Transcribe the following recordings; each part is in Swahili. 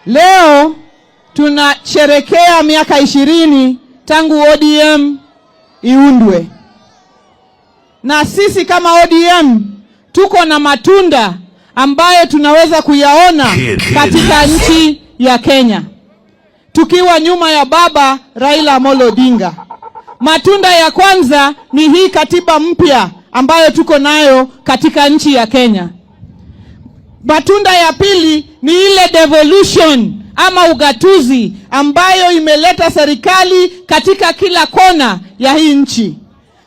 Leo tunasherekea miaka 20 tangu ODM iundwe, na sisi kama ODM tuko na matunda ambayo tunaweza kuyaona katika nchi ya Kenya, tukiwa nyuma ya Baba Raila Amolo Odinga. Matunda ya kwanza ni hii katiba mpya ambayo tuko nayo katika nchi ya Kenya. Matunda ya pili ni ile devolution ama ugatuzi ambayo imeleta serikali katika kila kona ya hii nchi.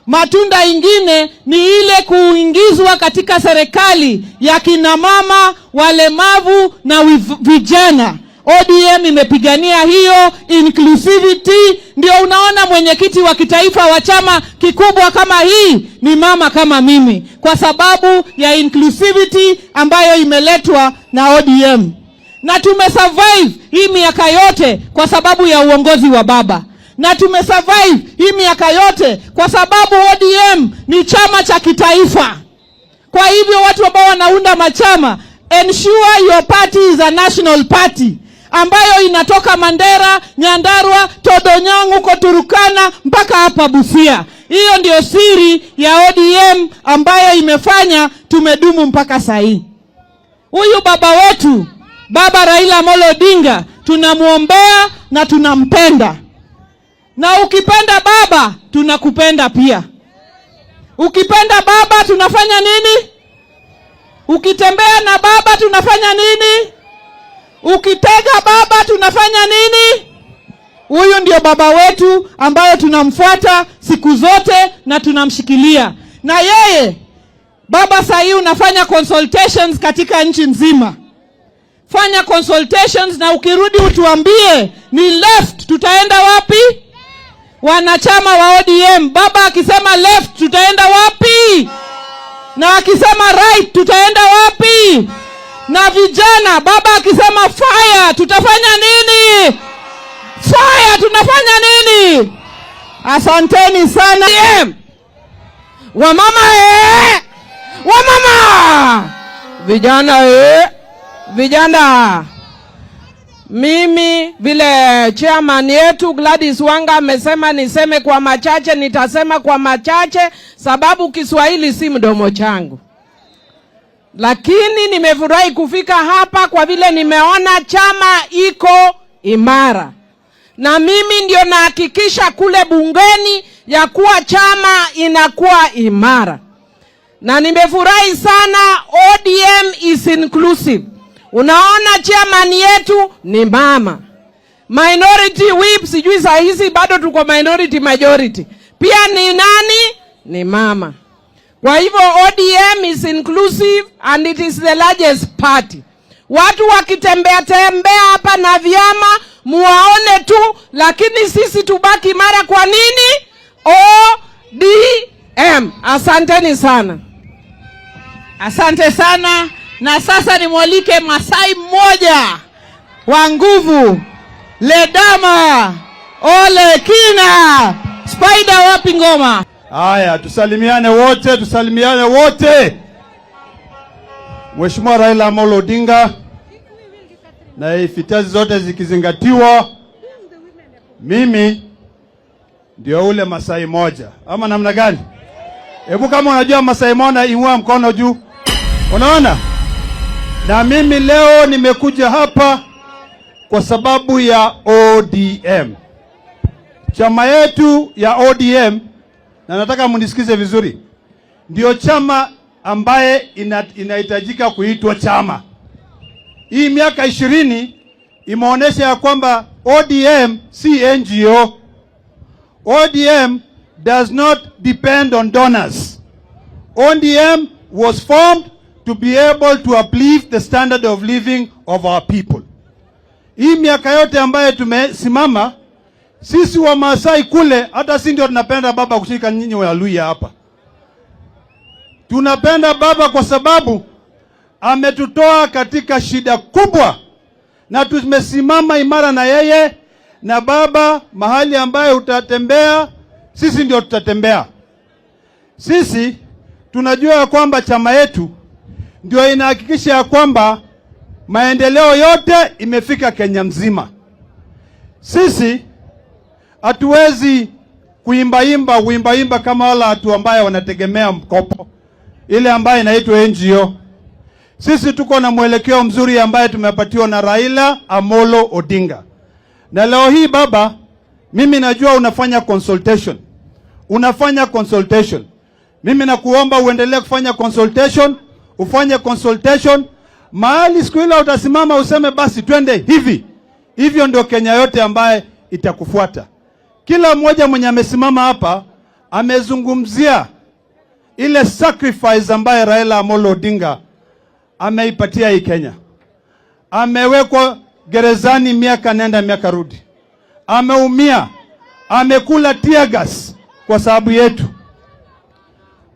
Matunda ingine ni ile kuingizwa katika serikali ya kina mama, walemavu na vijana. ODM imepigania hiyo inclusivity. Ndio unaona mwenyekiti wa kitaifa wa chama kikubwa kama hii ni mama kama mimi, kwa sababu ya inclusivity ambayo imeletwa na ODM, na tumesurvive hii miaka yote kwa sababu ya uongozi wa Baba, na tumesurvive hii miaka yote kwa sababu ODM ni chama cha kitaifa. Kwa hivyo watu ambao wanaunda machama, ensure your party is a national party ambayo inatoka Mandera, Nyandarua, Todonyang huko Turkana mpaka hapa Busia. Hiyo ndio siri ya ODM ambayo imefanya tumedumu mpaka saa hii. Huyu baba wetu, Baba Raila Amolo Odinga, tunamwombea na tunampenda, na ukipenda baba tunakupenda pia. Ukipenda baba tunafanya nini? Ukitembea na baba tunafanya nini? Ukitega baba tunafanya nini? Huyu ndio baba wetu ambayo tunamfuata siku zote na tunamshikilia. Na yeye baba, saa hii unafanya consultations katika nchi nzima. Fanya consultations na ukirudi utuambie ni left tutaenda wapi? Wanachama wa ODM, baba akisema left tutaenda wapi? Na akisema right tutaenda wapi? Na vijana, baba akisema fire tutafanya nini? Fire tunafanya nini? Asanteni sana. ODM. Wamama eh! Wamama! Vijana eh! Vijana. Mimi vile chairman yetu Gladys Wanga amesema niseme kwa machache, nitasema kwa machache sababu Kiswahili si mdomo changu. Lakini nimefurahi kufika hapa kwa vile nimeona chama iko imara, na mimi ndio nahakikisha kule bungeni ya kuwa chama inakuwa imara, na nimefurahi sana. ODM is inclusive. Unaona chairman yetu ni mama. Minority whip, sijui saa hizi bado tuko minority majority, pia ni nani? Ni mama. Kwa hivyo ODM is inclusive and it is the largest party. Watu wakitembea tembea hapa na vyama muwaone tu, lakini sisi tubaki imara. Kwa nini? ODM. Asanteni sana. Asante sana. Na sasa nimwalike Masai mmoja wa nguvu, Ledama Ole Kina. Spider, wapi ngoma? Haya, tusalimiane wote, tusalimiane wote. Mheshimiwa Raila Amolo Odinga, na ifitiazi zote zikizingatiwa, mimi ndio ule Masai moja, ama namna gani? Hebu kama unajua Masai moja, inua mkono juu. Unaona? Na mimi leo nimekuja hapa kwa sababu ya ODM, chama yetu ya ODM, na nataka mnisikize vizuri, ndio chama ambaye inahitajika kuitwa chama. Hii miaka 20 imeonyesha ya kwamba ODM si NGO. ODM does not depend on donors. ODM was formed to be able to uplift the standard of living of our people. Hii miaka yote ambayo tumesimama sisi wa Maasai kule, hata si ndio tunapenda baba kushika nyinyi Waluhya hapa. Tunapenda baba kwa sababu ametutoa katika shida kubwa, na tumesimama imara na yeye na baba. Mahali ambayo utatembea, sisi ndio tutatembea. Sisi tunajua ya kwamba chama yetu ndio inahakikisha ya kwamba Maendeleo yote imefika Kenya mzima. Sisi hatuwezi kuimbaimba kuimbaimba kama wala watu ambaye wanategemea mkopo ile ambayo inaitwa NGO. Sisi tuko na mwelekeo mzuri ambaye tumepatiwa na Raila Amolo Odinga. Na leo hii baba, mimi najua unafanya consultation, unafanya consultation. Mimi nakuomba uendelee kufanya consultation, ufanye consultation mahali siku ile utasimama useme basi twende hivi. Hivyo ndio Kenya yote ambaye itakufuata. Kila mmoja mwenye amesimama hapa amezungumzia ile sacrifice ambaye Raila Amolo Odinga ameipatia hii Kenya. Amewekwa gerezani miaka nenda miaka rudi, ameumia, amekula tear gas kwa sababu yetu.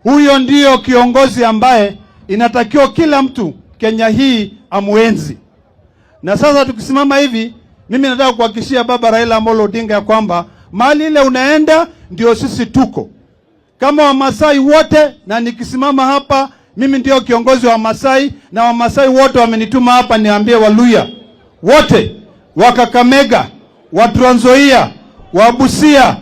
Huyo ndiyo kiongozi ambaye inatakiwa kila mtu Kenya hii amuenzi. Na sasa tukisimama hivi, mimi nataka kuhakikishia baba Raila Amolo Odinga ya kwamba mahali ile unaenda ndio sisi tuko kama Wamasai wote, na nikisimama hapa mimi ndio kiongozi wa Wamasai na Wamasai wote wamenituma hapa niambie Waluya wote wa Kakamega, wa Trans Nzoia, wa Busia,